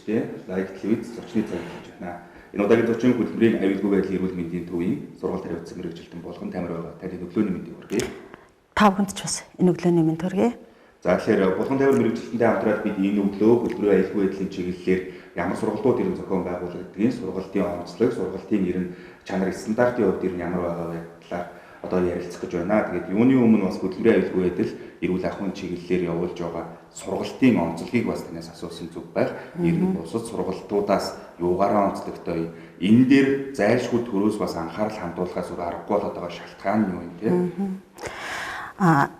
үзэгчдээ Like телевиз зочны цаг болж байна. Энэ удаагийн зочин хөдөлмөрийн аюулгүй байдлын эрүүл мэндийн төвийн сургалт хариуцсан мэргэжилтэн Булган Тамир байгаа. Таны өглөөний мэндийг хүргэе. Та бүхэнд ч бас энэ өглөөний мэнд хүргэе. За, тэгэхээр Булган Тамир мэргэжилтэнтэй хамтраад бид энэ өглөө хөдөлмөрийн аюулгүй байдлын чиглэлээр ямар сургалтууд ер нь зохион байгуулагдгийг, сургалтын онцлог, сургалтын ер нь чанар, стандартын хувьд ер нь ямар байгаа вэ талаар одоо ярилцах гэж байна. Тэгээд юуны өмнө бас хөдөлмөрийн аюулгүй байдал, эрүүл ахуйн чиглэлээр явуулж байгаа сургалтын онцлогийг бас танаас асуусан зүг байх. Ер нь бусад сургалтуудаас юугаараа онцлогтой, энэ дээр зайлшгүй төрөөс бас анхаарал хандуулахаас өөр аргагүй болоод байгаа шалтгаан нь юу юм те?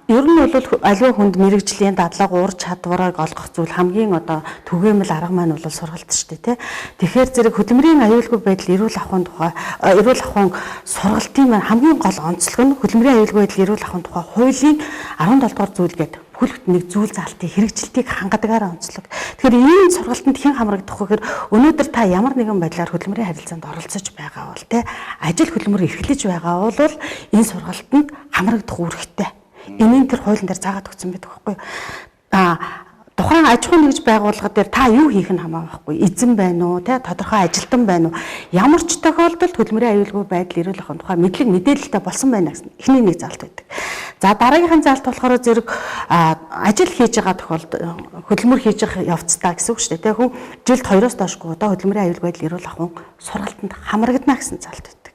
Ер нь бол аливаа хүнд мэрэгжлийн дадлага, ур чадварыг олгох зүйл хамгийн одоо түгээмэл арга маань бол сургалт шүү дээ, тий. Тэгэхээр зэрэг хөдөлмөрийн аюулгүй байдал, эрүүл ахуйн тухай, эрүүл ахуйн сургалтын маань хамгийн гол онцлог нь хөдөлмөрийн аюулгүй байдал, эрүүл ахуйн тухай хуулийн 17 дугаар зүйл гэдэг бүхэл бүтэн нэг зүйл заалтын хэрэгжилтийг хангадгаараа онцлог. Тэгэхээр энэ сургалтанд хэн хамрагдах вэ гэхээр өнөөдөр та ямар нэгэн байдлаар хөдөлмөрийн харилцаанд оролцож байгаа бол, тий, ажил хөдөлмөр эрхлэж байгаа бол энэ сургалтанд хамрагдах үүрэгтэй. Энэ тэр хуулийн дээр заагаад өгсөн байдаг байхгүй юу? Тухайн аж ахуйн нэгж байгууллага дээр та юу хийх нь хамаа байхгүй. Эзэн байна уу, те, тодорхой ажилтан байна уу? Ямар ч тохиолдолд хөдөлмөрийн аюулгүй байдал, эрүүл ахуйн тухай мэдлэг мэдээлэлтэй болсон байна гэсэн эхний нэг заалт байдаг. За, дараагийнхын заалт болохоор зэрэг ажил хийж байгаа тохиолдолд, хөдөлмөр хийж явах явцдаа гэсэн үг шүү дээ. Тэ, хүн жилд 2-оос доошгүй удаа хөдөлмөрийн аюулгүй байдал, эрүүл ахуйн сургалтанд хамрагдана гэсэн заалт байдаг.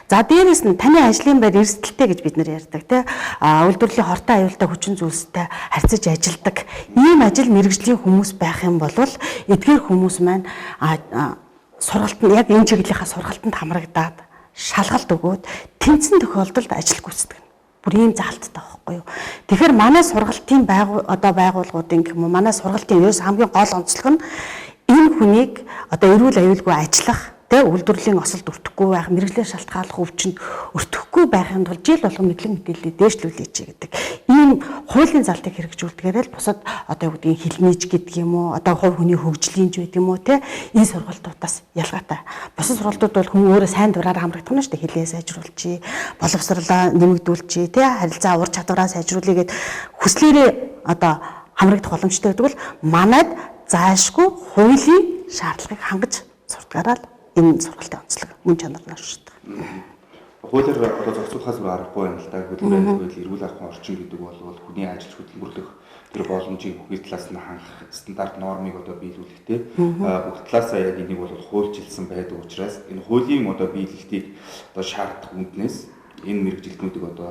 За, дээрэс нь таны ажлын байр эрсдэлтэй гэж бид нар ярьдаг, тий. Үйлдвэрлэлийн хортой аюултай хүчин зүйлстэй харьцаж ажилдаг ийм ажил мэргэжлийн хүмүүс байх юм бол эдгээр хүмүүс маань сургалтанд, яг энэ чиглэлийнхаа сургалтанд хамрагдаад, шалгалт өгөөд тэнцэн тохиолдолд ажил гүйцэтгэв. Бүр ийм заалттай байхгүй юу. Тэгэхээр манай сургалтын одоо байгууллагуудын гэх юм уу, манай сургалтын ерөөс хамгийн гол онцлог нь энэ хүнийг одоо эрүүл аюулгүй ажиллах, тэ, үйлдвэрлэлийн осолд өртөхгүй байх, мэргэжлээр шалтгааллах өвчнөд өртөхгүй байхын тулд жил болгон мэдлэг мэдээллээ дээшлүүлээч гэдэг ийм хуулийн залтыг хэрэгжүүлдгээрээ л бусад одоо юу гэдгийг хилнийж гэдэг юм уу, одоо хувь хүний хөгжлийн ч байдаг юм уу, тэ, энэ сургалтуудаас ялгаатай. Бусад сургалтууд бол хүн өөрөө сайн дураараа хамрагдах нь шүү дээ. Хилээ сайжруулчих, боловсрлоо нэмэгдүүлчих, тэ, харилцаа ур чадвараа сайжруулъя гэд хүслээрээ одоо хамрагдах боломжтой байдаг бол манайд зайлшгүй хуулийн шаардлагыг хангаж сурдгаараа л энэ сургалтын онцлог, мөн чанар нь оршдог. Хуулиар одоо зохицуулахаас өөр аргагүй байна л да. Хөдөлмөрийн аюулгүй байдал, эрүүл ахуйн орчин гэдэг бол хүний ажил хөдөлмөрлөх тэр боломжийг бүхий талаас нь хангах стандарт нормыг одоо биелүүлэхтэй бүх талаасаа яг энийг бол хуульчилсан байдаг учраас энэ хуулийн одоо биелэлтийг одоо шаардах үүднээс энэ мэргэжилтнүүдийг одоо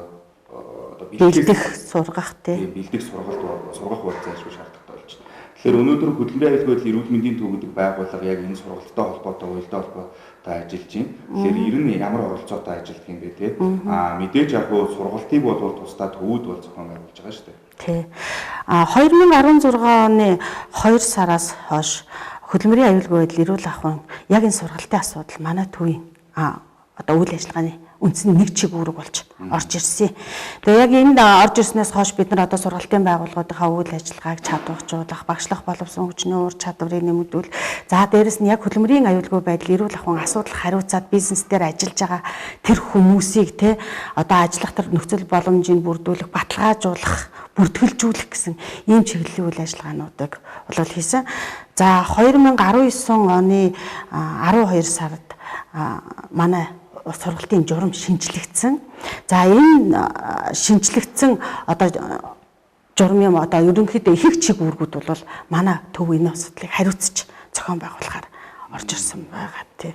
бэлдэх, сургах, тий. Бэлдэх, сургалт, сургах бол зайлшгүй шаардлагатай болж байна. Тэгэхээр өнөөдөр хөдөлмөрийн аюулгүй байдал, эрүүл мэндийн төв гэдэг байгууллага яг энэ сургалттай холбоотой, уялдаа холбоотой ажиллаж байна. Тэгэхээр ер нь ямар оролцоотой ажилладаг юм бэ, те? Мэдээж яг хуу сургалтыг бол тусдаа төвүүд бол зохион байгуулж байгаа шүү дээ. Тий. 2016 оны 2 сараас хойш хөдөлмөрийн аюулгүй байдал, эрүүл ахуйн яг энэ сургалтын асуудал манай төвийн одоо үйл ажиллагааны үндсэн нэг чиг үүрэг болж орж ирсэн. Тэгээ яг энд орж ирснээс хойш бид нар одоо сургалтын байгууллагуудынхаа үйл ажиллагааг чадваржуулах, багшлах боловсон хүчний ур чадварыг нэмэгдүүл. За, дээрэс нь яг хөдөлмөрийн аюулгүй байдал, эрүүл ахуйн асуудал хариуцаад бизнес дээр ажиллаж байгаа тэр хүмүүсийг, те, одоо ажиллах тэр нөхцөл боломжийг бүрдүүлэх, баталгаажуулах, бүртгэлжүүлэх гэсэн ийм чиглэлийн үйл ажиллагаануудыг бол хийсэн. За, 2019 оны 12 сард манай сургалтын журам шинжлэгдсэн. За, энэ шинжлэгдсэн одоо журам юм одоо ерөнхийдөө их чиг үүргүүд бол манай төв энэ асуудлыг хариуцж зохион байгуулахаар орж ирсэн байгаа, тий.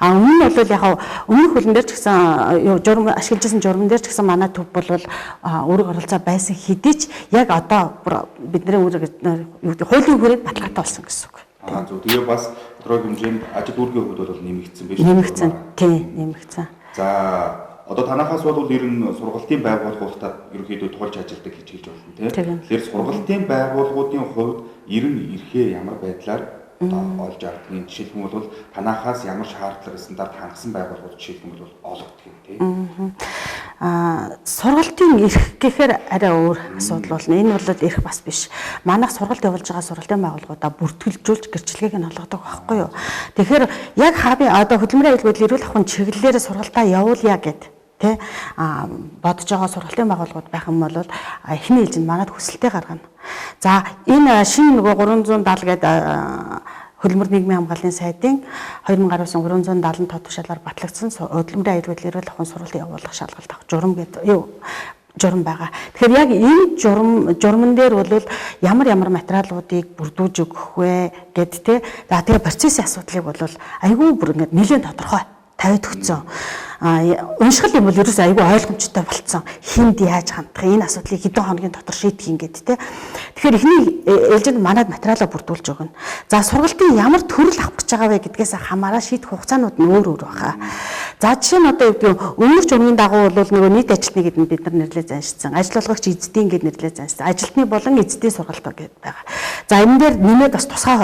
Өмнө нь бол яг өмнөх хөлн дээр ч гэсэн юу журам ашиглаж байсан журам дээр ч гэсэн манай төв бол үүрэг оролцоо байсан хэдий ч яг одоо бидний үүрэг юу гэдэг хуулийн хүрээнд баталгаатай болсон гэсэн үг. Зөв. Тэгээ бас тодорхой хэмжээнд ажил үүргийн хувьд бол нэмэгдсэн биш үү? Нэмэгдсэн. Тий, нэмэгдсэн. За, одоо танахаас бол ер нь сургалтын байгууллагуудад ерөнхийдөө тулж ажилладаг гэж хэлж болно, тий. Тэгэхээр сургалтын байгууллагуудын хувьд ер нь эрхээ ямар байдлаар одоо олж авдгийг, жишээлх юм бол танахаас ямар шаардлага, стандарт хангасан байгууллагууд жишээлх юм бол олгодог юм, тий. Сургалтын эрх гэхээр арай өөр асуудал болно. Энэ бол эрх бас биш. Манайх сургалт явуулж байгаа сургалтын байгууллагуудаа бүртгэлжүүлж гэрчлэгийг нь олгодог байхгүй юу. Тэгэхээр яг хабын одоо хөдөлмөрийн аюулгүй байдал, эрүүл ахуйн чиглэлээр сургалтаа явуулъя гэд, тэ, бодож байгаа сургалтын байгууллагууд байх юм бол эхний ээлжинд манад хүсэлтээ гаргана. За, энэ шинэ нөгөө 370 гээд Хөдөлмөр нийгмийн хамгааллын сайдын 2019 370 тод тушаалаар батлагдсан хөдөлмөрийн аюулгүй эрүүл ахуйн сургалт явуулах шалгалт авах журам гэдэг юу журам байгаа. Тэгэхээр яг энэ журман дээр бол ямар материалуудыг бүрдүүлж өгөх вэ гэд те. За тэгээ процессын асуудлыг бол айгүй бүр ингээд нэлээд тодорхой тавиад өгсөн. Уншихал юм бол ерөөсөө айгүй ойлгомжтой болцсон. Хинд яаж хандах, энэ асуудлыг хэдэн хоногийн дотор шийдэх юм гээд те. Тэгэхээр эхний ээлжинд манад материалаа бүрдүүлж өгнө. За сургалтын ямар төрөл авах гэж байгаа вэ гэдгээс хамаараа шийдэх хугацаанууд нь өөр өөр баха. За жишээ нь одоо юу гэдэг нь өмнөх журмын дагуу бол нөгөө нийт ажилтны гэдэг нь бид нар нэрлээ заншсан. Ажил олгогч эздийн гэд нэрлээ заншсан. Ажилтны болон эздийн сургалт гэдэг байгаа. За энэ дээр нэмээд бас тусгай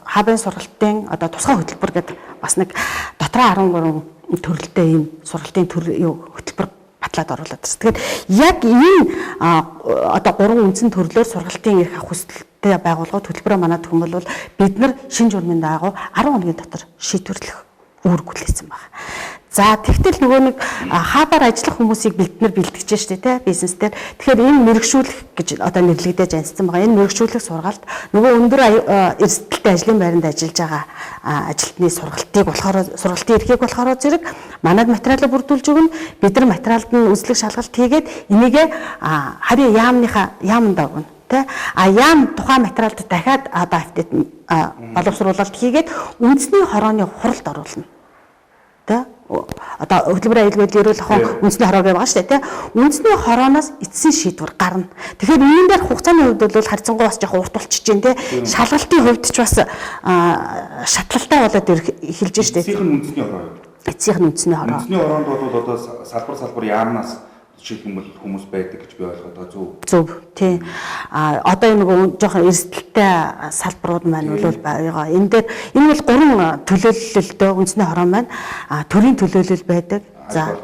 хабын сургалтын одоо тусгай хөтөлбөр гэдэг бас нэг дотроо 13 төрөлтэй ийм сургалтын төр юу хөтөлбөр батлаад оруулаад байна. Тэгэхээр яг энэ одоо гурван үндсэн төрлөөр сургалтын эрх авах хүсэлтэй байгууллагууд хөтөлбөрөө манад өгөх юм бол бид нар шинэ журмын дагуу 10 хоногийн дотор шийдвэрлэх үүрэг хүлээсэн байна. За тэгтэл нөгөө нэг хабаар ажиллах хүмүүсийг бид нар бэлтгэж штэ тий бизнес дээр. Тэгэхээр энэ мэрэгшүүлэх гэж одоо нэрлэгдэж анцсан байгаа. Энэ мэрэгшүүлэх сургалт нөгөө өндөр эрсдэлтэй ажлын байранд ажиллаж байгаа ажилтны сургалтыг болохоор сургалтын эрхийг болохоор зэрэг манад материалаа бүрдүүлж өгнө. Бид нар материалд нь үзлэг шалгалт хийгээд энийгээ харин яамныхаа яамандаа өгнө. Тэ? А яам тухайн материалд дахиад одоо апдейт боловсруулалт хийгээд үндэсний хорооны хуралд оруулна. Тэ? Одоо хөдөлмөрийн аюулгүй эрүүл ахуйн үндэсний хороо гэж байгаа шүү дээ, тэ? Үндэсний хорооноос эцсийн шийдвэр гарна. Тэгэхээр энэ дээр хугацааны хувьд бол харьцангуй бас жоохон урт болчихж байна, тэ? Шалгалтын хувьд ч бас шатлалтай болоод эхэлж шүү дээ. Эцсийнх нь үндэсний хороо. Эцсийнх нь үндэсний хороо. Үндэсний хороонд бол одоо салбар яамнаас жишээлх юм бол хүмүүс байдаг гэж би ойлгоод байгаа, зөв. Зөв, тий. А одоо энэ нөгөө жоохон эрсдэлтэй салбарууд маань бол байгаа. Энэ дээр энэ бол гурван төлөөлөлтөө үндэсний хороо маань төрийн төлөөлөл байдаг. За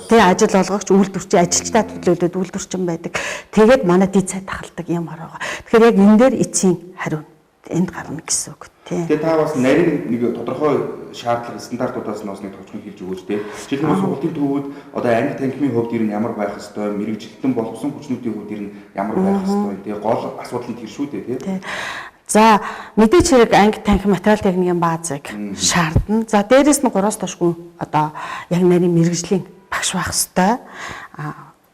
тий, ажил олгогч, үйлдвэрчин, ажилчдаа төлөөлөд үйлдвэрчин байдаг. Тэгээд манай дид сайд тахалдаг юм хороогоо. Тэгэхээр яг энэ дээр эцсийн хариу энд гарна гэсэн үг. Тэгээ та бас нарийн нэг тодорхой шаардлага стандартуудаас нь бас нэг товчхон хэлж өгөөч те. Жишээлбэл сургалтын төвүүд одоо анги танхимын хувьд ер нь ямар байх ёстой, мэргэжилтэн боловсон хүчнүүдийн хувьд ер нь ямар байх ёстой. Тэгээ гол асуудал нь тэр шүү дээ те. За мэдээч хэрэг анги танхим материал техникийн баазыг шаардна. За дээрэс нь 3-аас доош хүн одоо яг нарийн мэргэжлийн багш байх ёстой.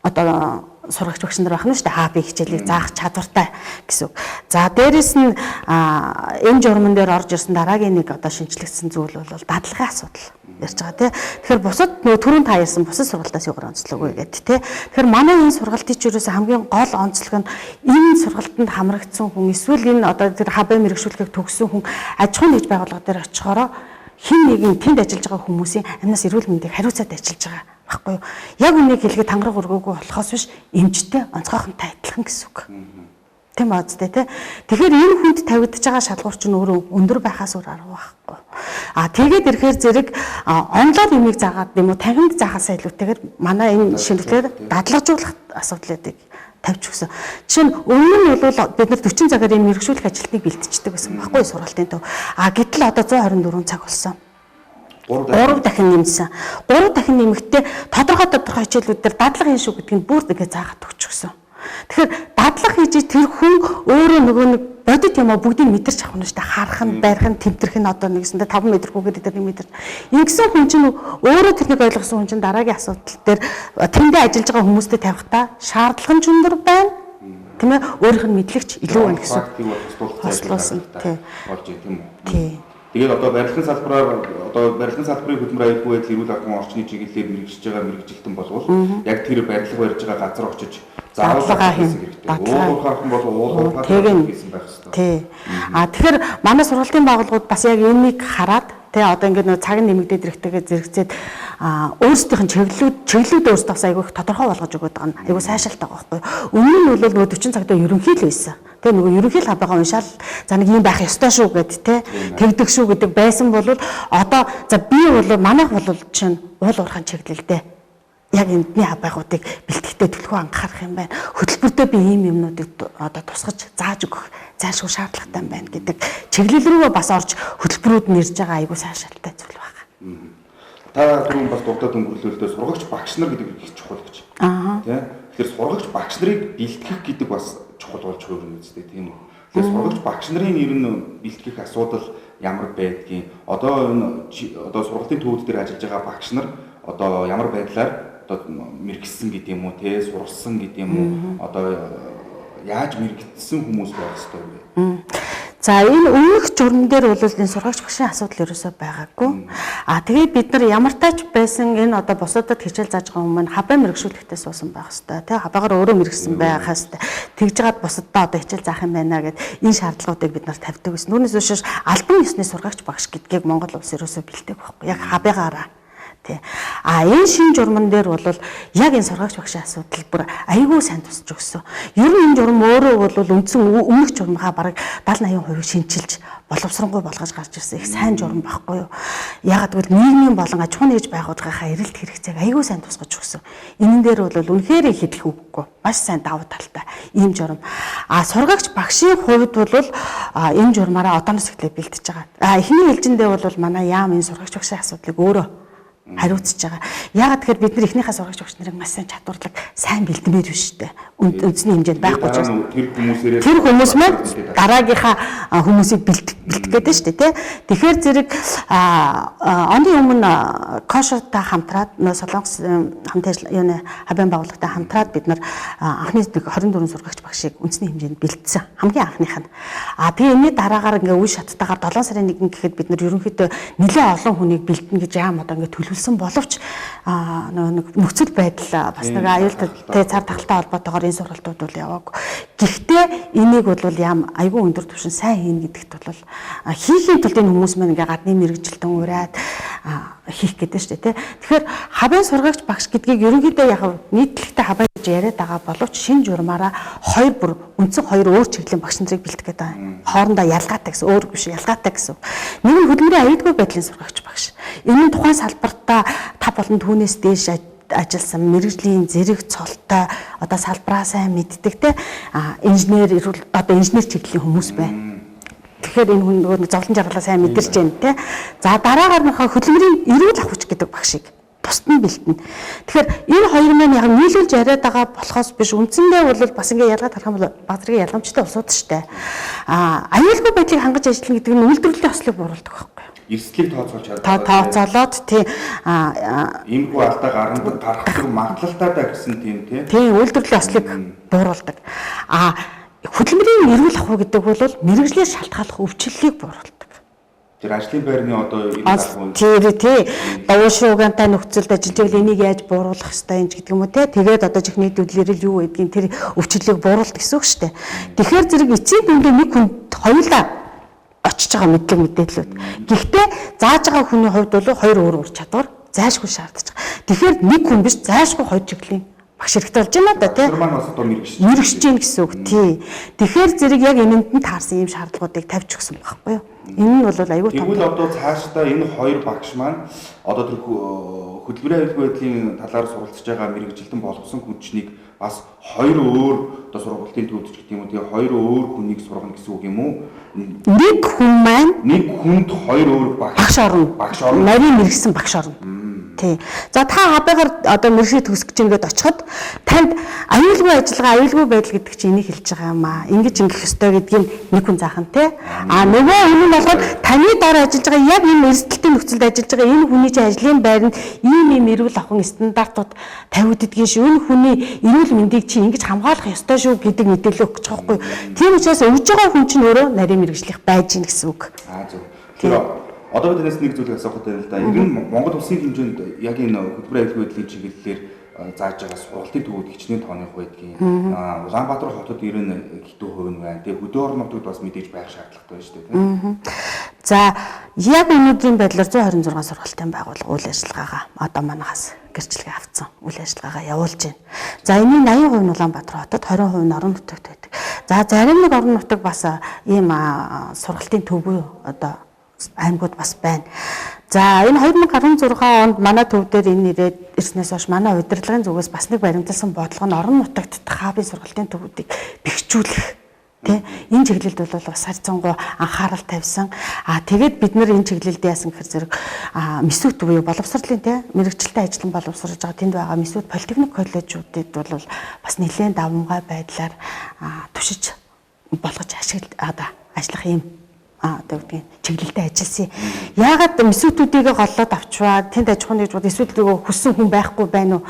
Одоо сурагч багш нар байх нь шүү дээ. А, Б хичээлийг заах чадвартай гэсэн үг. За дээрэс нь энэ журман дээр орж ирсэн дараагийн нэг одоо шинжлэгдсэн зүйл бол дадлагын асуудал ярьж байгаа тий. Тэгэхээр бусад нөгөө түрүүн та ярьсан бусад сургалтаас юугаар онцлог вэ гэдэг тий. Тэгэхээр манай энэ сургалтын ч ерөөсөө хамгийн гол онцлог нь энэ сургалтанд хамрагдсан хүн эсвэл энэ одоо тэр хабын мэрэгшүүлэхийг төгссөн хүн аж ахуйн нэгж байгууллага дээр очихороо хэн нэгэн тэнд ажиллаж байгаа хүмүүсийн амнаас эрүүл мэндийг хариуцаад ажиллаж байгаа байхгүй юу? Яг үнийг хэлэхэд тангараг өргөөгүй болохоос биш эмчтэй онцгойхонтой адилхан гэсэн үг. Тийм үстэй тий. Тэгэхээр энэ хүнд тавигдж байгаа шалгуур чинь өөрөө өндөр байхаас өөр арга байхгүй. А тэгээд ирэхээр зэрэг онлоор юмыг заагаад юм уу танхимд заахаасаа илүүтэйгээр манай энэ шинжилгээр дадлагжуулах асуудлуудыг тавьж өгсөн. Жишээ нь өмнө нь бол бид нар 40 цагаар энэ мэрэгшүүлэх ажилтныг бэлтждэг байсан байхгүй сургалтын төв. А гэтэл одоо 124 цаг болсон. 3 дахин нэмсэн. 3 дахин нэмэхдээ тодорхой хичээлүүд дээр дадлага хийн шүү гэдгийг бүр ингэ заагаад өгчихсөн. Тэгэхээр дадлага хийж тэр хүн өөрөө нөгөө нэг бодит юм а бүгдийг мэдэрч авах нь шүү дээ. Харах нь, барих нь, тэмтрэх нь одоо нэгсэндээ 5 метргүйгээр тэр 1 метр. Ингэсэн хүн чинь өөрөө тэрнийг ойлгосон хүн чинь дараагийн асуудал дээр тэндээ ажиллаж байгаа хүмүүстэй тавихтаа шаардлага нь ч өндөр байна. Тийм ээ, өөрийнх нь мэдлэгч илүү байна гэсэн. Практик бол болж тийм үү? Тий. Тэгээд одоо барилгын салбараар одоо барилгын салбарын хөдөлмөр аюулгүй байдал эрүүл ахуйн орчны чиглэлээр мэрэгжиж байгаа мэрэгжилтэн болвол яг тэр барилга барьж байгаа газар очиж заавал хийх хэрэгтэй. Уул уурхайхан бол уул уурхай хийсэн байх хэрэгтэй. Тий. А тэгэхээр манай сургалтын байгууллагууд бас яг энэнийг хараад тий одоо ингээд нөө цаг нэмэгдээд ирэхтэйгээ зэрэгцээд өөрсдийнх нь чиглэлүүд өөрсдөө бас айгүй их тодорхой болгож өгöd байгаа нь айгүй сайшаалтай байгаа байхгүй юу. Өмнө нь бол нөгөө 40 цагтаа ерөнхий л байсан. Тэ нөгөө ерөнхий л хабагаа уншаал за нэг юм байх ёстой шүү гэд тэ тэгдэг шүү гэдэг байсан бол одоо за би бол манайх бол чинь уул уурхайн чиглэлдээ яг эндний хабайгуудыг бэлтгэхдээ төлхөө анхаарах юм байна. Хөтөлбөртөө би ийм юмнуудыг одоо тусгаж зааж өгөх зайлшгүй шаардлагатай юм байна гэдэг чиглэл рүүгээ бас орж хөтөлбөрүүд нь ирж байгаа айгүй сайшаалтай зүйл байна. Та түрүүн бас дурдаад өнгөрлөлтөө сургагч багш нар гэдэг их чухал гэж. Аа. Тэ. Тэгэхээр сургагч багш нарыг бэлтгэх гэдэг бас чухал болж хувирна үстэй тийм үү? Тэгэхээр сургагч багш нарын ер нь бэлтгэх асуудал ямар байдгийг, одоо энэ одоо сургалтын төвүүд дээр ажиллаж байгаа багш нар одоо ямар байдлаар одоо мэргэссэн гэдэг юм уу, те, сурсан гэдэг юм уу, одоо яаж мэрэгдсэн хүмүүс байх ёстой вэ? За, энэ өмнөх журам дээр бол энэ сургагч багшийн асуудал ерөөсөө байгаагүй. А тэгээд бид нар ямар тач байсан энэ одоо бусадад хичээл зааж байгаа хүмүүс хабай мэрэгшүүлэхтэй суусан байх хэвээр, тий, хабайгаар өөрөө мэрэгсэн байх хэвээр. Тэгж жагаад бусаддаа одоо хичээл заах юм байна гэд энэ шаардлагуудыг бид нар тавьдаг гэсэн. Түүнээс биш албан ёсны сургагч багш гэдгийг Монгол улс ерөөсөө бэлдэг байхгүй. Яг хабайгаараа. Тий. А энэ шинэ журман дээр бол яг энэ сургагч багшийн асуудал бүр айгүй сайн тусч өгсөн. Ер нь энэ журам өөрөө бол үндсэн өмнөх журмынхаа бараг 70 80% шинчилж боловсронгуй болгож гарч ирсэн их сайн журам байхгүй юу. Яагаад гэвэл нийгмийн болон аж ахуйн нэгж байгууллагынхаа эрэлт хэрэгцээг айгүй сайн тусгаж өгсөн. Энэ дээр бол үнэхээр хэлэх үггүй. Маш сайн давуу талтай ийм журам. А сургагч багшийн хувьд бол энэ журмаараа одооноос эхлээ бэлтэж байгаа. А эхний ээлжиндээ бол манай яам энэ сургагч багшийн асуудлыг өөрөө хариуцж байгаа. Яагаад тэгэхээр бид нар эхнийхээ сургагч багш нарыг маш сайн чадварлаг, сайн бэлдмээр биш үү? Үндэсний хэмжээнд байхгүй ч тэр хүмүүс маань дараагийнхаа хүмүүсийг бэлтгэх гээд байна шүү дээ, тий. Тэгэхээр зэрэг оны өмнө Кошертай хамтраад Солонгос хамт ажил юуны хабын байгууллагатай хамтраад бид нар анхны 24 сургагч багшийг үндэсний хэмжээнд бэлдсэн. Хамгийн анхных нь. А тэгээ энэний дараагаар ингээ үе шаттайгаар 7 сарын 1 гэхэд бид нар ерөнхийдөө нэлээд олон хүнийг бэлдэнэ гэж яам одоо ингээ төлөвлөсөн боловч нэг нөхцөл байдал бас нэг аюултай цар тахалтай холбоотойгоор энэ сургалтууд бол яваагүй. Гэхдээ энийг бол яам айгүй өндөр түвшин сайн хийнэ гэдэгт бол хийхийн тулд энэ хүмүүс маань ингээ гадны мэргэжилтэн ураад хийх гэдэг шүү дээ, тий. Тэгэхээр хабын сургагч багш гэдгийг ерөнхийдөө яг нийтлэгтэй хабаа гэж яриад байгаа боловч шинэ журмаараа хоёр бүр үндсэн хоёр өөр чиглэлийн багш нарыг бэлтгэх гэдэг байгаа. Хоорондоо ялгаатай гэсэн, өөр биш ялгаатай гэсэн. Нэг нь хөдөлмөрийн аюулгүй байдлын сургагч багш. Энэ нь тухайн салбартаа 5 болон түүнээс дээш ажилласан мэргэжлийн зэрэг цолтой одоо салбараа сайн мэддэг, те, инженер эрүүл одоо инженер чиглэлийн хүмүүс байна. Тэгэхээр энэ хүн нөгөө зовлон жаргалаа сайн мэдэрч байна, те. За дараагаар нь хөдөлмөрийн эрүүл ахуйч гэдэг багшийг бусд нь бэлтэнэ. Тэгэхээр энэ хоёр маань яг нийлүүлж яриад байгаа болохоос биш үндсэндээ бол бас ингээ ялгаад харах юм бол баг зэргийн ялгамжтай улсууд штэ. А аюулгүй байдлыг хангаж ажиллана гэдэг нь үйлдвэрлэлийн ослыг бууруулдаг байхгүй юу? Эрсдлийг тооцоолж чаддаг. Тооцоолоод тий иймэрхүү алдаа гарах магадлалтай даа гэсэн тийм тий. Тий, үйлдвэрлэлийн ослыг бууруулдаг. А хөдөлмөрийн эрүүл ахуй гэдэг бол мэргэжлээр шалтгааллах өвчлөлийг бууруулдаг. Тэр ажлын байрны одоо эрүүл ахуй. Тэр тий давуушуугантай нөхцөлд ажиллаж байвал энийг яаж бууруулах ёстой юм ч гэдэг юм уу те. Тэгээд одоо чихний дүдлэрэл юу гэдгийг тэр өвчлөлийг бууруулдаг гэсэн үг шүү дээ. Тэгэхээр зэрэг эцсийн дүндээ нэг хүн хоёулаа очиж байгаа мэдлэг мэдээллүүд. Гэхдээ зааж байгаа хүний хувьд бол хоёр өөр ур чадвар зайлшгүй шаардаж байгаа. Тэгэхээр нэг хүн биш зайлшгүй хоёр чиглэлийн багш хэрэгтэй болж байна да тий. Тэр маань бас одоо мэрэгч юм гэсэн үг тий. Тэгэхээр зэрэг яг энэнд нь таарсан ийм шаардлагуудыг тавьж өгсөн байхгүй юу? Энэ нь бол аюул том. Тэгвэл одоо цаашдаа энэ хоёр багш маань одоо тэр хөдөлмөрийн аюулгүй байдлын талаар суралцж байгаа мэрэгжилтэн болгосон хүнчнийг бас хоёр өөр одоо сургалтын төвд ч гэдэг юм уу тэгээ хоёр өөр хүнийг сургана гэсэн үг юм уу? Нэг хүн маань нэг хүнд хоёр өөр багш орно. Багш орно. Нарийн мэрэгсэн багш орно. Тий. За та хабайгаар одоо мэрэгжил төгсөх гэж ингээд очиход танд аюулгүй ажиллагаа, аюулгүй байдал гэдэг чинь энийг хэлж байгаа юм аа. Ингэж ингэх ёстой гэдгийг нэг хүн заах нь тий. А нөгөө хүн нь болохоор таны дор ажиллаж байгаа яг энэ эрсдэлтэй нөхцөлд ажиллаж байгаа энэ хүний чинь ажлын байранд ийм ийм эрүүл ахуйн стандартууд тавигддгийн шүү. Энэ хүний эрүүл мэндийг чи ингэж хамгаалах ёстой шүү гэдэг мэдээлэл өгч байгаа байхгүй. Тийм учраас өгж байгаа хүн чинь өөрөө нарийн мэрэгжлийнх байж гин гэсэн үг. Аа зөв. Тэгэхээр одоо бид энэс нэг зүйлийг асуух гэдэг л да. Ер нь Монгол улсын хэмжээнд яг энэ хөдөлмөрийн аюулгүй байдлын чиглэлээр зааж байгаа сургалтын төвүүд хичнээн тооных байдгийг. Улаанбаатар хотод ер нь хэдэн хувь нь байна. Тэгээ хөдөө орон нутагт бас мэдээж байх шаардлагатай байна шүү дээ, тийм. За яг өнөөдрийн байдлаар 126 сургалтын байгууллага үйл ажиллагаагаа одоо манайхаас гэрчлэгээ авцсан үйл ажиллагаагаа явуулж байна. За энэний 80% нь Улаанбаатар хотод, 20% нь орон нутагт байдаг. За зарим нэг орон нутаг бас ийм сургалтын төвгүй одоо аймагуд бас байна. За энэ 2016 онд манай төв дээр энэ ирээд ирснээс хойш манай удирдлагын зүгээс бас нэг баримтлсан бодлого нь орон нутагт хабын сургалтын төвүүдийг бэхжүүлэх. Тэ энэ чиглэлд бол бас харьцангуй анхаарал тавьсан. А тэгээд бид нэр энэ чиглэлд яасан гэхэр зэрэг мисүүт буюу боловсролын тэ мэрэгчлээ ажиллан боловсруулж байгаа тэнд байгаа мисүүт политехник коллежуудад бол бас нэлээд давамгай байдлаар тушиж болгож ашигла одоо ажиллах юм одоо гэдгийг чиглэлдээ ажилласан. Яагаад мэсүүтүүдийг голлоод авчваа, тэнд аж ахуйн нэгж бод эсвэл нөгөө хүссэн хүн байхгүй байна уу?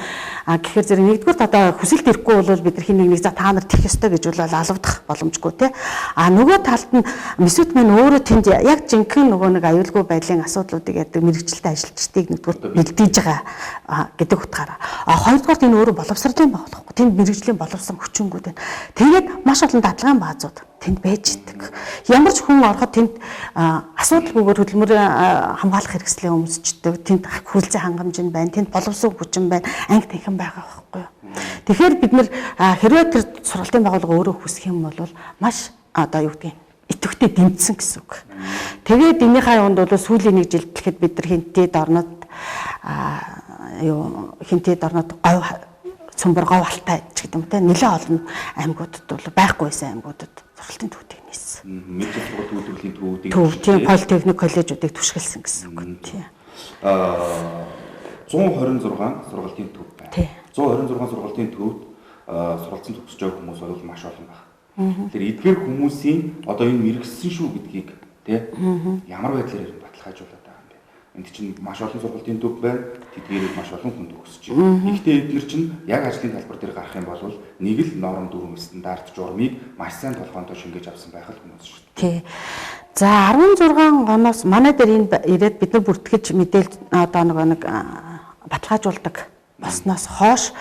Гэхээр зэрэг нэгдүгürt одоо хүсэлт ирэхгүй бол бид нар хин нэг за та нар тех ёстой гэж бол алавдах боломжгүй те. Нөгөө талд нь мэсүүт маань өөрөө тэнд яг жинхэнэ нөгөө нэг аюулгүй байдлын асуудлуудыг ярьдаг мэрэгчлээ ажилчдыг нэгдүгürt бэлдээж байгаа гэдэг утгаараа. Хоёрдугаарт энэ өөрөө боловсролын байгууллага. Тэнд мэрэгжлийн боловсон хүчингүүд байна. Тэгээд маш олон дадлагын баазууд тэнд байж идэг. Ямар ч хүн ороход тэнд асуудалгүйгээр хөдөлмөр хамгаалах хэрэгслээ өмсчдөг. Тэнд хүлцэн хангамж нь байна. Тэнд боловсон хүчин байна. Анги танхим байгаа байхгүй юу. Тэгэхээр бид нэр хэрвээ тэр сургалтын байгууллага өөрөө хүсэх юм бол маш одоо юу гэдгийг идэвхтэй дэмжсэн гэсэн үг. Тэгээд энийхээ юунд бол сүүлийн нэг жил дэлхэд бид нар хинтээ дорнод хинтээ дорнод говь цөмбөр говь алтай ч гэдэг юм те нэлээд олон аймагуудад бол байхгүй байсан аймагуудад сургалтын төвүүдийг нээсэн. Мэргэжил сургалт үйлдвэрлэлийн төвүүдийг төв, тийм политехник коллежуудыг түшгэлсэн гэсэн үг. Тийм. 126 сургалтын төв байна. 126 сургалтын төвд суралцсан төгсөж байгаа хүмүүс бол маш олон байна. Тэгэхээр эдгээр хүмүүсийн одоо энэ мэргэссэн шүү гэдгийг тий ямар байдлаар ер нь баталгаажуулаад байгаа юм бэ? Энд чинь маш олон сургалтын төв байна. Тэдгээрийг маш олон хүн төгсөж байна. Гэхдээ эдгээр чинь яг ажлын талбар дээр гарах юм бол нэг л норм дүрм стандарт журмыг маш сайн толгоондоо шингээж авсан байх л хүмүүс шүү дээ. Тий. За 16 оноос манай дээр энэ ирээд бид нар бүртгэж мэдээлэл одоо нөгөө нэг баталгаажуулдаг болсноос хойш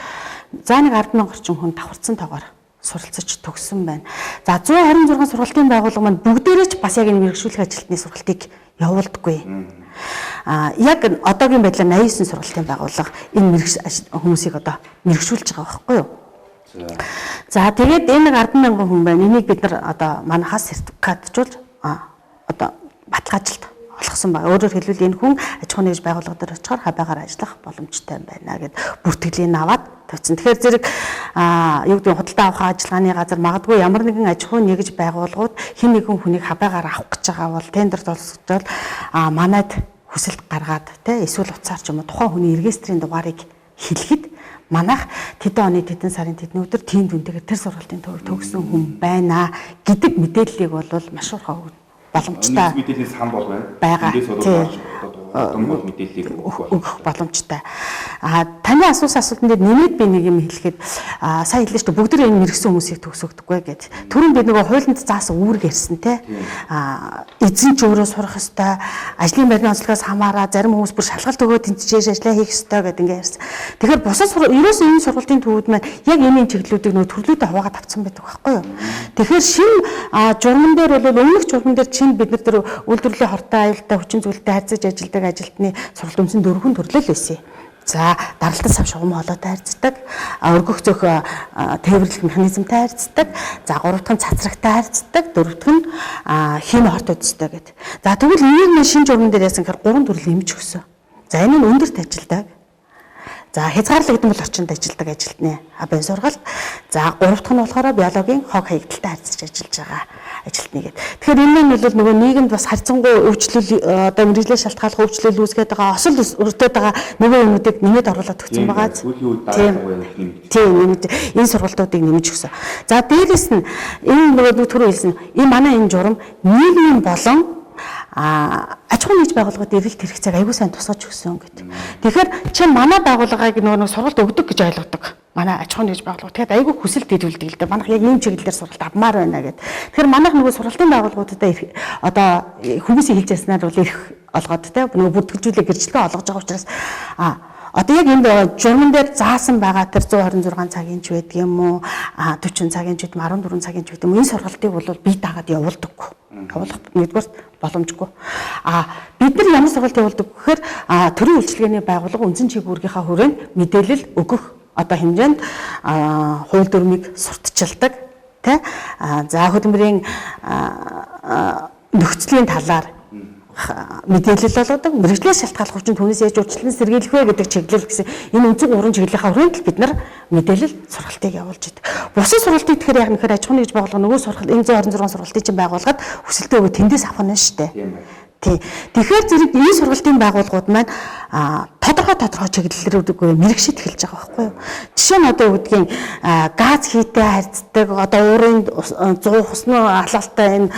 за нэг 10,000 орчим хүн давхарцсан тоогоор суралцаж төгссөн байна. За 126 сургалтын байгууллага маань бүгдээрээ ч бас яг энэ мэргэжүүлэх ажилтны сургалтыг явуулдаггүй. Яг одоогийн байдлаар 89 сургалтын байгууллага энэ хүмүүсийг одоо мэргэжүүлж байгаа байхгүй юу? За тэгээд энэ 10,000 хүн байна. Энийг бид нар одоо манайхаас сертификатжуулж одоо баталгаажилт олгосон байна. Өөрөөр хэлбэл энэ хүн аж ахуйн нэгж байгууллага дээр очихоор хавьяагаар ажиллах боломжтой юм байна гэд бүртгэлийг аваад тавьсан. Тэгэхээр зэрэг юу гэдэг худалдаа авах ажиллагааны газар магадгүй ямар нэгэн аж ахуйн нэгж байгууллагууд хэн нэгэн хүнийг хавьяагаар авах гэж байгаа бол тендер толсгож манайд хүсэлт гаргаад тэ эсвэл утсаар ч юм уу тухайн хүний регистрийн дугаарыг хэлэхэд манайх тэдэн оны тэдэн сарын тэдний өдөр тийм дүнтэйгээр тэр сургалтын төвөөр төгссөн хүн байна гэдэг мэдээллийг бол маш урхаа боломжтой. Мэдээллийн сан бол байна. Эндээс бол бол мэдээллийг өгөх боломжтой. Таны асуусан асуултан дээр нэмээд би нэг юм хэлэхэд сая хэллээ шүү дээ. Бүгд энэ мэргэсэн хүмүүсийг төгсөгдөггүй гэж. Түрүүн би нөгөө хуулинд заасан үүрэг ярьсан те. Эзэн ч өөрөө сурах ёстой. Ажлын байрны онцлогоос хамаараа зарим хүмүүс бүр шалгалт өгөө тэнцэж ажиллаа хийх ёстой гэдэг ингээ ярьсан. Тэгэхээр бусад ерөөсөө энэ сургалтын төвүүд маань яг энэ чиглэлүүдийг нөгөө төрлүүдээ хуваагаад авцсан байдаг байхгүй юу? Тэгэхээр шинэ журман дээр бол өмнөх журман дээр чинь бид нар тэр үйлдвэрлэлийн хортой аюултай хүчин зүйлтэй харьцаж ажилладаг ажилтны сургалт үндсэн дөрвөн төрлөл байсан. За даралтан сав шугам хоолойтой харьцдаг, өргөх зөх тээвэрлэх механизмтай харьцдаг, за гурав дахь нь цацрагтай харьцдаг, дөрөв дэх нь хим хорт үдстэй гэдэг. За тэгвэл энийг нь шинэ журман дээр яасан гэхээр гурван төрөл нэмж өгсөн. За энэ нь өндөрт ажилдаг. За хязгаарлагдмал орчинд ажилладаг ажилтны байн сургалт. За гурав дахь нь болохоор биологийн хог хаягдaltaй харьцаж ажиллаж байгаа ажилтны гэдэг. Тэгэхээр энэ нь бол нөгөө нийгэмд бас харьцангуй өвчлөл одоо мэргэжлээ шалтгааллах өвчлөл үүсгээд байгаа осол өртөөд байгаа нөгөө юмнуудыг нэмээд оруулаад өгсөн байгаа. Тийм нэмж энэ сургалтуудыг нэмж өгсөн. За дээрэс нь энэ нөгөө түрүү хэлсэн энэ манай энэ журам нийгмийн болон аж ахуйн нэгж байгууллагад эрэлт хэрэгцээг аягүй сайн тусгаж өгсөн гэдэг. Тэгэхээр чи манай байгууллагыг нөгөө сургалт өгдөг гэж ойлгодог. Манай аж ахуйн нэгж байгууллага. Тэгэхээр аягүй хүсэлт ирүүлдэг л дээ. Манайх яг ийм чиглэлээр сургалт авмаар байна гэд. Тэгэхээр манайх нөгөө сургалтын байгууллагуудад одоо хүмүүсийн хэлж яснаар бол эрх олгоод те нөгөө бүртгэлжүүлэг гэрчлэгээ олгож байгаа учраас одоо яг энэ журман дээр заасан байгаа тэр 126 цагийн ч байдаг юм уу 40 цагийн ч гэдэг 14 цагийн ч гэдэг юм энэ сургалтыг бол бие даагаад явуулдаггүй. Явуулах нэгдүгээр боломжгүй. Бид нар ямар сургалт явуулдаг гэхээр төрийн үйлчилгээний байгууллага үндсэн чиг үүргийнхаа хүрээнд мэдээлэл өгөх одоо хэмжээнд хууль дүрмийг сурталчилдаг тэ. За хөдөлмөрийн нөхцөлийн талаар мэдээлэл олгодог. Мэргэжлээс шалтгааллах хүчин түүнээс яаж уучлан сэргийлэх вэ гэдэг чиглэл гэсэн энэ үндсэн гурван чиглэлийнхаа хүрээнд л бид нар мэдээлэл сургалтыг явуулж идэг. Бусад сургалтыг тэгэхээр яг нэхэр аж ахуйн нэгж байгууллага нөгөө сургалт энэ 126 сургалтыг чинь байгуулгаад хүсэлтээ өгөө тэндээс авах нь шүү дээ. Тий. Тэгэхээр зэрэг энэ сургалтын байгууллагууд маань тодорхой чиглэлрүүд мэрэгшид эхэлж байгаа байхгүй юу? Жишээ нь одоо юу гэдгийг газ хийтэй харьцдаг, одоо уурын 100 хусны алаалтай энэ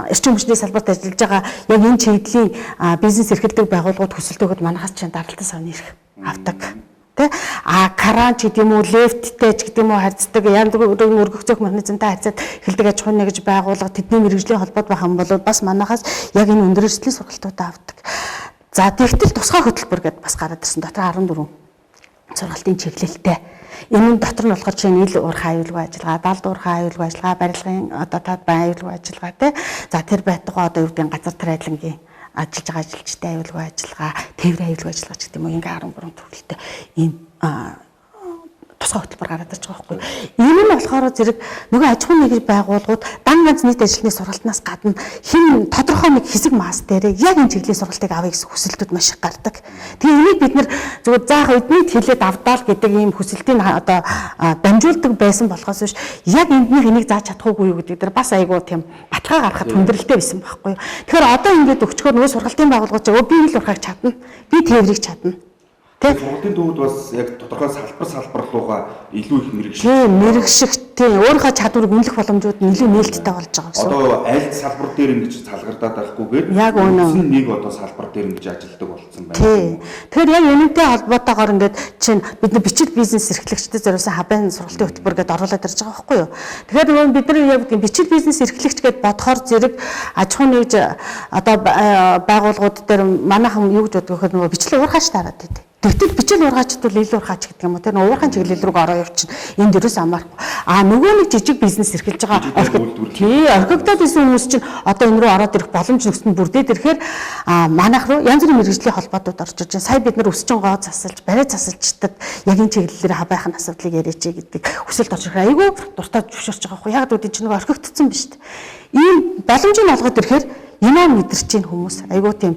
эрчим хүчний салбарт ажиллаж байгаа яг энэ чиглэлийн бизнес эрхэлдэг байгууллагууд хүсэлтөөхөд манахаас чинь даралтын савны эрх авдаг. Тэ? А каран ч гэдэг юм уу, лефттэй ч гэдэг юм уу харьцдаг, янз бүрийн өргөх зөөх механизмтай харьцаад эхэлдэг аж ахуйн нэгж байгууллага тэдний мэргэжлийн холбоот байх юм бол бас манахаас яг энэ өндөр эрсдлийн сургалтуудаа авдаг. За тэгтэл тусгай хөтөлбөр гэдээ бас гараад ирсэн. Дотор 14 сургалтын чиглэлтэй. Энэ нь дотор нь болохоор чинь ил уурхай аюулгүй ажиллагаа, далд уурхай аюулгүй ажиллагаа, барилгын одоо таад байн аюулгүй ажиллагаа тий. За тэр байтугай одоо юу гэдэг газар трайлангийн ажиллаж байгаа ажилчтай аюулгүй ажиллагаа, тээврийн аюулгүй ажиллагаа ч гэдэг юм уу, ингээ 13 төрөлтэй ийм тусгай хөтөлбөр гараад ирж байгаа байхгүй. Энэ нь болохоор зэрэг нөгөө аж ахуйн нэгж байгууллагууд дан ганц нийт ажилтны сургалтнаас гадна хэн тодорхой нэг хэсэг мас дээр яг энэ чиглэлийн сургалтыг авъя гэсэн хүсэлтүүд маш их гардаг. Тэгээ энийг бид нэр зүгээр заах эднийг хэлээд авдаал гэдэг ийм хүсэлтийг одоо дамжуулдаг байсан болохоос биш яг энднийх энийг зааж чадахгүй юу гэдэг дээр бас айгүй тийм баталгаа гаргахад хүндрэлтэй байсан байхгүй. Тэгэхээр одоо ингээд өчгөр нөгөө сургалтын байгууллагууд өө би ил урхайг чадна, би тээврийг чадна. Сургалтын төвүүд бас яг тодорхой салбар руугаа илүү их мэрэгших. Тийм, мэрэгших, тийм, өөрийнхөө чадварыг үнэлэх боломжууд нь илүү нээлттэй болж байгаа гэсэн. Одоо аль салбар дээр ингэж салгардаад байхгүйгээд яг үнэн нэг одоо салбар дээр ингэж ажилдаг болсон байна. Тийм. Тэгэхээр яг энэнтэй холбоотойгоор ингээд чинь бид нар бичил бизнес эрхлэгчдэд зориулсан хабын сургалтын хөтөлбөр гэдээ оруулаад ирж байгаа байхгүй юу? Тэгэхээр нөгөө бид нар яг бичил бизнес эрхлэгч гэдээ бодохоор зэрэг аж ахуйн нэгж одоо байгууллагууд дээр манайхан юу гэж боддог гэхээр нөгөө бичил уурхаач таарад байдаг. Тэгтэл бичил уурхаачд бол ил уурхаач гэдэг юм уу тэр уурхайн чиглэл рүү ороо явчихна. Энд ерөөс амаархгүй. А нөгөө нэг жижиг бизнес эрхэлж байгаа тий орхигдоод исэн хүмүүс чинь одоо энэ рүү ороод ирэх боломж нөхцөл нь бүрдээд ирэхээр манайх руу янз бүрийн мэргэжлийн холбоотууд орж иж байна. Сая бид нар өсчин гоо засалж, барай засалжтад яг энэ чиглэлээр хабайхан асуудлыг яриач гэдэг хүсэлт орж ирэхээр айгүй дуртай зөвшөөрч байгаа хгүй. Яг л үгүй чинь нөгөө орхигдсон биш үү? Ийм боломжийг олгоод ирэхээр юмаа мэдэрч чинь хүмүүс айгүй тийм.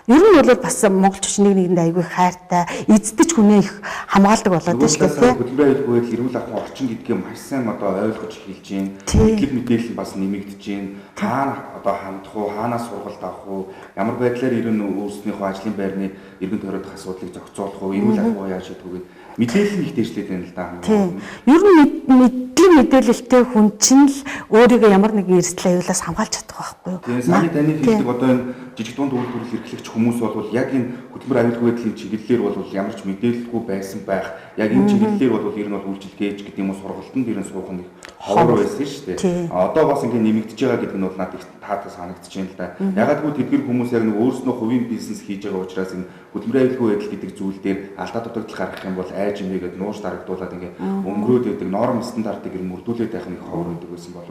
Ер нь бол бас монголчууд нэг нэгэндээ айгүй хайртай, эздэж хүнээ их хамгаалдаг болоод байна шүү дээ. Хөдөлмөрийн аюулгүй байдал эрүүл ахуйн орчин гэдгээ маш сайн одоо ойлгож эхэлж байна. Мэдлэг мэдээлэл нь бас нэмэгдэж байна. Хаана одоо хандах уу, хаанаас сургалт авах уу, ямар байдлаар ер нь өөрснийхөө ажлын байрны эргэн тойрон асуудлыг зохицуулах уу, эрүүл ахуйгаа яаж шийдэх үү гэдэг мэдээлэл нь их дээшлээд байна л да. Тийм. Ер нь мэдлэг мэдээлэлтэй хүн чинь л өөрийгөө ямар нэгэн эрсдэл аюулаас хамгаалж чадах байхгүй юу? Тийм. Саяны таны хэлдэг одоо энэ жижиг дунд үйлдвэрлэл эрхлэгч хүмүүс бол яг энэ хөдөлмөр аюулгүй байдлын чиглэлээр бол ямар ч мэдээлэлгүй байсан байх. Яг энэ чиглэлээр бол ер нь бол үйлчилгээч гэдэг юм уу сургалтанд ер нь суух нь ховор байсан шүү дээ. Одоо бас ингэ нэмэгдэж байгаа гэдэг нь бол надад их таатай санагдаж байна л да. Ягаад гэвэл тэдгэр хүмүүс яг нэг өөрснөө хувийн бизнес хийж байгаа учраас энэ хөдөлмөрийн аюулгүй байдал гэдэг зүйл дээр алдаа дутагдал гаргах юм бол айж имээгээд нууж дарагдуулаад ингээ өнгөрөөд байдаг норм стандартыг ер нь мөрдүүлээд байх нэг ховор байдаг байсан бол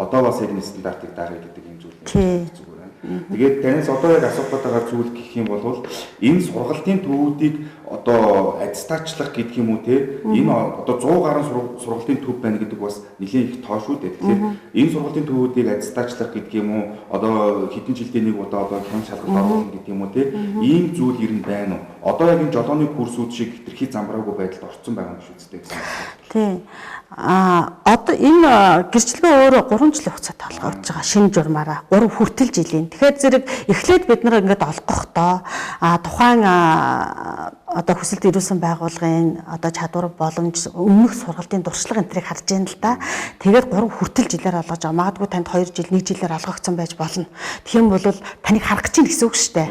одоо бас яг энэ стандартыг дарах гэдэг юм зүйл зүгээр байна. Тэгээд танаас одоо яг асуух байгаа зүйл гэх юм бол энэ сургалтын төвүүдийг одоо аттестатчлах гэдэг юм уу те энэ одоо 100 гаруй сургалтын төв байна гэдэг бас нэлээд их тоо шүү дээ. Тэгэхээр энэ сургалтын төвүүдийг аттестатчлах гэдэг юм уу одоо хэдэн жилдээ нэг удаа одоо хян шалгалт оруулах гэдэг юм уу те ийм зүйл ер нь байна уу? Одоо яг энэ жолооны курсүүд шиг хэтэрхий замбраагүй байдалд орцсон байгаа юм шүү дээ гэсэн. Тийм. Одоо энэ гэрчлэгээ өөрөө 3 жилийн хугацаатай олгож байгаа шинэ журмаараа 3 хүртэл жилийн. Тэгэхээр зэрэг эхлээд бид нар ингээд олгохдоо тухайн одоо хүсэлт ирүүлсэн байгууллагын одоо чадвар боломж өмнөх сургалтын туршлага энэ тэрийг харж байна л да. Тэгээд 3 хүртэл жилээр олгож байгаа. Магадгүй танд 2 жил, 1 жилээр олгогдсон байж болно. Тэгэх юм бол таныг харах гэж байна гэсэн үг шүү дээ.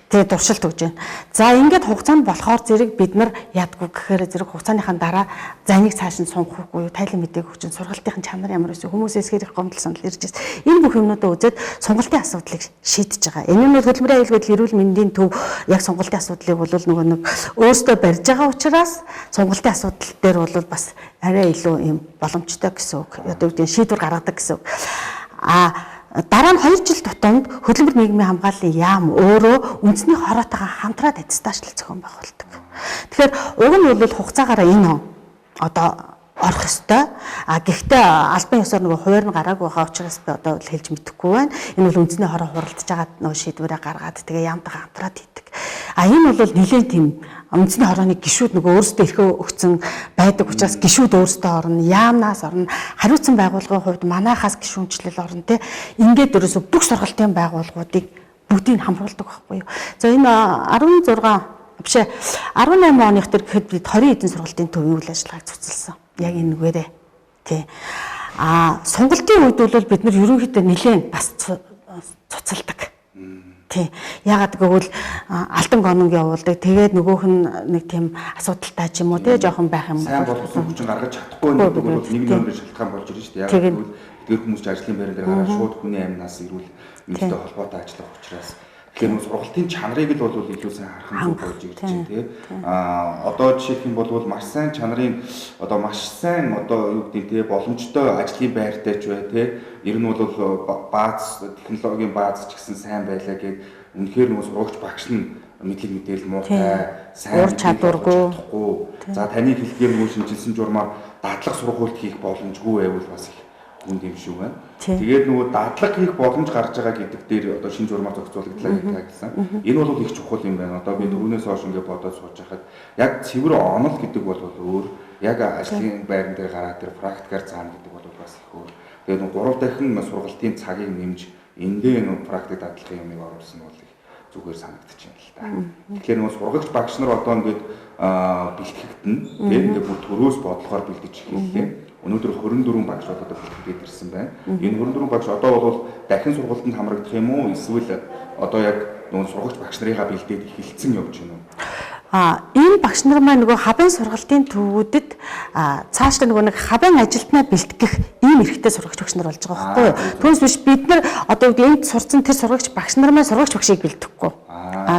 Тэгээ туршилт өгж байна. За ингээд хугацаанд болохоор зэрэг бид нар ядгүй гэхээр зэрэг хугацааныхаа дараа заныг цааш нь сунгахгүй юу, тайлан мэдээг өгч, сургалтын чанар ямар байсан, хүмүүсээс хэрэг гомдол санал ирж байсан. Энэ бүх юмнуудаа үзээд сургалтын асуудлыг шийдэж байгаа. Энэ нь хөдөлмөрийн аюулгүй байдал эрүүл мэндийн төв яг сургалтын асуудлыг бол нөгөө нэг өөртөө барьж байгаа учраас сургалтын асуудал дээр бол бас арай илүү юм боломжтой гэсэн үг. Одоо юу гэдэг шийдвэр гаргадаг гэсэн үг. Дараа нь 2 жил тутамд хөдөлмөр нийгмийн хамгааллын яам өөрөө үндэсний хороотойгоо хамтраад аттестачлал зохион байгуулдаг. Тэгэхээр уг нь бол хугацаагаараа энэ он одоо орох ёстой. А гэхдээ албан ёсоор нөгөө хуваар нь гараагүй байгаа учраас би одоо хэлж мэдэхгүй байна. Энэ бол үндэсний хороо хуралдаж байгаа нөгөө шийдвэрээ гаргаад тэгээ яамтайгаа хамтраад хийдэг. А энэ бол нэлээд тийм үндэсний хорооны гишүүд нөгөө өөрсдөө эрхөө өгсөн байдаг учраас гишүүд өөрсдөө орно, яамнаас орно, хариуцсан байгууллагын хувьд манайхаас гишүүнчлэл орно те. Ингээд ерөөсө бүх сургалтын байгууллагуудыг бүгдийг хамруулдаг байхгүй юу. За энэ 16 биш 18 оных төр гэхэд бид 20 хэдэн сургалтын төвийн үйл ажиллагааг цуцалсан. Яг энэ нүгээрээ. Тий. А сонголтын үед бол бид нар ерөнхийдөө нэлээд бас цуцалдаг. Тий. Яагаад гэвэл алдан гоног явуулдаг. Тэгээд нөгөөх нь нэг тийм асуудалтай ч юм уу тий жоохон байх юм. Сайн боловсон хүчин гаргаж чадахгүй гэдэг бол нэг номерын шалтгаан болж ирж шүү дээ. Яагаад гэвэл эдгээр хүмүүс ч ажлын байран дээр гараад шууд хүний амнаас эрүүл мэндэд холбоотой ажиллах учраас тэгэхээр нөө сургалтын чанарыг л бол илүү сайн харах нь зөв болж ирж байна тий. А одоо жишээлх юм бол маш сайн чанарын одоо маш сайн одоо юу гэдэг тий боломжтой ажлын байртай ч бай тий. Ер нь бол бааз технологийн бааз ч гэсэн сайн байлаа гэд үнэхээр нөө сургагч багш нь мэдлэг мэдээлэл муутай, сайн ур чадваргүй. За таны хэлдгээр нөө шинжилсэн журмаар дадлах сургуульд хийх боломжгүй байвал бас их хүнд юм шиг байна. Тэгээд нөгөө дадлага хийх боломж гарч байгаа гэдэг дээр одоо шинэ журмаар зохицуулагдлаа гэдэг гэсэн. Энэ бол их чухал юм байна. Одоо би түрүүнээс хойш ингээд бодоод сууж байхад яг цэвэр онол гэдэг бол өөр, яг ажлын байран дээр гараад тэр практикаар заана гэдэг бол бас их өөр. Тэгээд нөгөө 3 дахин сургалтын цагийг нэмж эндээ нөгөө практик дадлагын юмыг оруулсан бол их зүгээр санагдчих юм л та. Тэгэхээр нөгөө сургагч багш нар одоо ингээд бэлтгэгдэнэ. Тэгээд ингээд бүр төрөөс бодлохоор бэлдэж эхэллээ. Өнөөдөр 24 багш бол одоо бэлтгэгдээд ирсэн байна. Энэ 24 багш одоо бол дахин сургалтанд хамрагдах юм уу? Эсвэл одоо яг нөгөө сургагч багш нарыгаа бэлдээд эхэлсэн явж байна уу? Энэ багш нар маань нөгөө хабын сургалтын төвүүдэд цаашдаа нөгөө нэг хабын ажилтнаа бэлтгэх ийм эрхтэй сургагч багш нар болж байгаа байхгүй юу? Түүнээс биш бид нар одоо энд сурцсан тэр сургагч багш нар маань сургагч багшийг бэлтгэхгүй.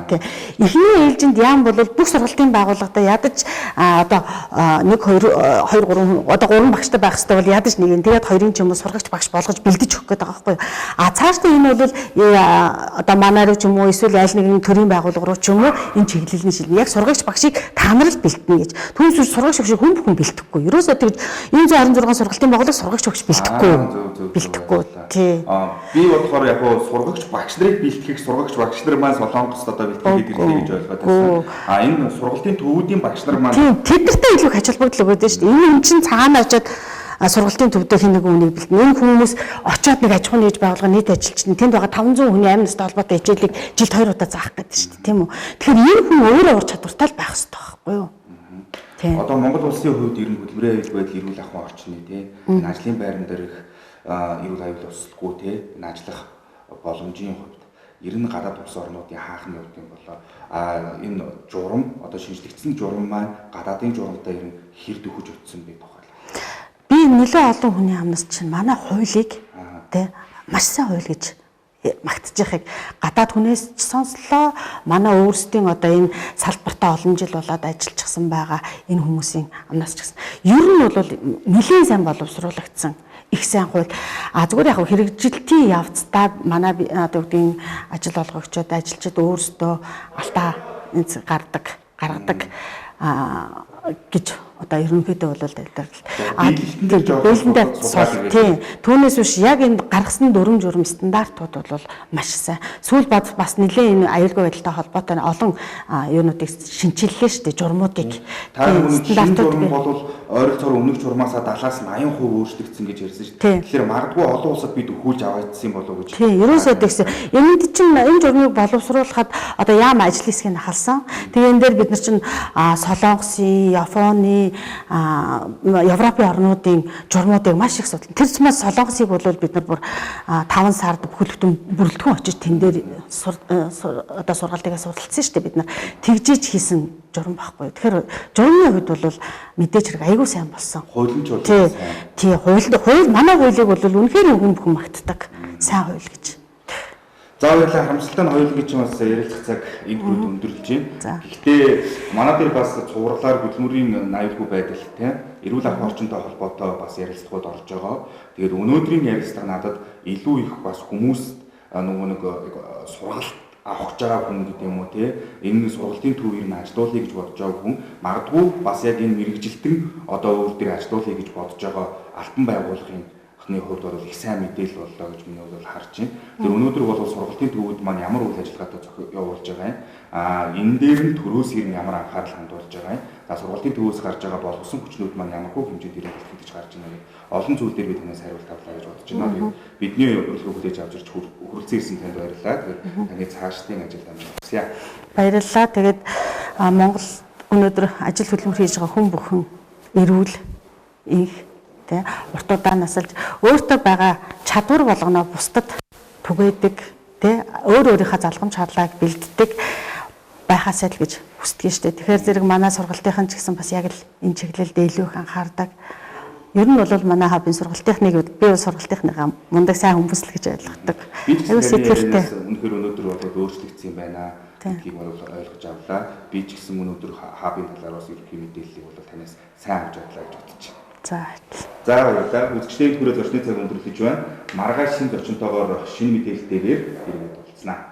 Тий. Эхний ээлжинд яам бол бүх сургалтын байгууллагадаа ядаж одоо 1 2 2 3 одоо 3 багштай байх хэрэгтэй бол ядаж нэг нь тэгээд хоёрын ч юм уу сургагч багш болгож бэлдэж өгөх гээд байгаа байхгүй юу? А цаашдаа энэ бол одоо манай руу ч юм уу эсвэл аль нэгэн төрийн байгууллага руу ч юм уу энэ чиглэлийн шилжин яг сургагч багшийг та нар л бэлтэнэ гэж. Түүнээс биш сургагч багшийг хүн бүхэн бэлтгэхгүй. Ерөөсөө тэгж энэ 126 сургалтын байгууллага сургагч багш бэлтгэхгүй. Бэлтгэхгүй. Тий. Би бодохоор яг гоо сургагч багш нарыг бэлтгэх сургагч багш нар маань Солонгост одоо бэлтгээд ирлээ гэж ойлгоод байсан. А энэ сургалтын төвүүдийн багш нар маань тийм тэднэртэй илүү их ач холбогдол өгөөд шүү дээ. Энэ юм чинь цаана очиод сургалтын төвдөө хин нэгэн үнийг бэлтэнэ. Энэ хүмүүс очиод нэг аж ахуйн нэгж байгууллага нийт ажилч нь тэнд байгаа 500 хүний амь настай холбоотой хичээлийг жилд 2 удаа заах гэдэг шүү дээ, тийм үү? Тэгэхээр энэ хүн өөрөө ур чадвартай л байх хэрэгтэй байхгүй юу? Тийм. Одоо Монгол улсын хувьд ер нь хөдөлмөрийн аюулгүй байдал эрүүл ахуйн орчны тий энэ ажлын байран дээрх эрүүл аюул туслахгүй тий энэ ажиллах боломжийн хувьд ер нь гадаад улс орнуудын хаах нь явд юм болоо. А энэ журам одоо шинжлэгдсэн журам маань гадаадын журамтай ер нь хэр дөхөж очсон бэ тухайлбал. Би нэлээд олон хүний амнаас чинь манай хуулийг тий маш сайн хууль гэж магтаж байхыг гадаад хүнээс ч сонслоо. Манай өөрсдийн одоо энэ салбартаа олон жил болоод ажиллчихсан байгаа энэ хүмүүсийн амнаас ч гэсэн. Ер нь бол нэлээд сайн боловсруулагдсан их сайн хууль. А зүгээр яг хэрэгжилтийн явцдаа манай одоо үгдийн ажил олгогчид ажилчид өөрсдөө алдаа гаргадаг гэж одоо ерөнхийдөө бол бэлэндээ сул тийм. Түүнээс биш яг энэ гаргасан дүрм журм стандартууд бол маш сайн. Сүүл бас нэлээд энэ аюулгүй байдалтай холбоотой олон юунуудыг шинчиллээ шүү дээ, журмуудыг. Стандартууд бол ойролцоогоор өмнөх журмаасаа 70-аас 80% өөрчлөгдсөн гэж ярьсан шүү дээ. Тэгэхээр магадгүй олон улсад бид өхүүлж аваадсан болов уу гэж. Тийм, ерөөсөө тэгсэн. Энд чинь энэ журмыг боловсруулахад одоо яам ажил хэсгийг халсан. Тэгээ энэ дээр бид нар чинь Солонгосын, Японы, Европын орнуудын журмуудыг маш их судлаа. Тэр зумаас Солонгосыг бол бид нар бүр 5 сард бүхэл бүтэн бүрэлдэхүүн очиж тэн дээр одоо сургалтыгаа судалсан шүү дээ бид нар. Тэгжиж хийсэн журам байхгүй. Тэгэхээр журмын хувьд бол мэдээж хэрэг айгүй сайн болсон. Хууль нь ч бол сайн. Тий, хууль манай хуулийг бол үнэхээр хүн бүхэн магтдаг. Сайн хууль гэж. За баярлалаа. Харамсалтай нь хоёул гэж бас ярилцах цаг энэ хүрээд өндөрлөж байна. Гэхдээ манай дээр бас цувралаар хөдөлмөрийн аюулгүй байдал тийм эрүүл ахуйн орчинтой холбоотой бас ярилцлагууд орж байгаа. Тэгээд өнөөдрийн ярилцлага надад илүү их бас хүмүүст нөгөө нэг сургалт авах гэж байгаа хүн гэдэг юм уу те, энэ сургалтын төв ер нь ажилуулъя гэж бодож байгаа хүн, магадгүй бас яг энэ мэргэжилтэн одоо өөр дээр ажилуулъя гэж бодож байгаа альбан байгууллагын хувьд бол их сайн мэдээлэл боллоо гэж миний бол харж байна. Тэр өнөөдөр бол сургалтын төвүүд маань ямар үйл ажиллагаатай явуулж байгаа юм. Энэ дээр нь төрөөс ер нь ямар анхаарал хандуулж байгаа юм. За, сургалтын төвөөс гарч байгаа боловсон хүчнүүд маань ямар хүү хэмжээнд ирэх бэлтгэж гарч байна гэх олон зүйл дээр би танаас хариулт авлаа гэж бодож байна. Тэгээд бидний урилгыг хүлээж авч ирж хүрэлцэн ирсэн танд баярлалаа. Тэгээд таны цаашдын ажилд амжилт хүсье. Баярлалаа. Тэгээд Монгол өнөөдөр ажил хөдөлмөр хийж байгаа хүн бүхэн эрүүл, инх, тэ, урт удаан насалж өөртөө байгаа чадвар болгоноо бусдад түгээдэг, тэ, өөр өөрийнхөө залгамж харлааг бэлддэг байхаасай л гэж хүсдэг нь штэ. Тэгэхээр зэрэг манай сургалтынхан ч гэсэн бас яг л энэ чиглэлд илүү их анхаардаг. Ер нь бол манай хабын сургалтынхныг би бол сургалтынхныгаа мундаг сайн хүмүүс л гэж ойлгодог. Аюу сэтгэлтэй. Үнэхээр өнөөдөр бол өөрчлөгдсөн юм байна гэдгийг бол ойлгож авлаа. Би ч гэсэн өнөөдөр хабын талаар бас ерөнхий мэдээллийг бол танаас сайн авч авлаа гэж бодож байна. За. За, баярлалаа. Үзэгчдийн хүрээ зочны цаг өндөрлөж байна. Маргааш шинэ зочинтойгоор шинэ мэдээлэлтэйгээр иргэд уулзнаа.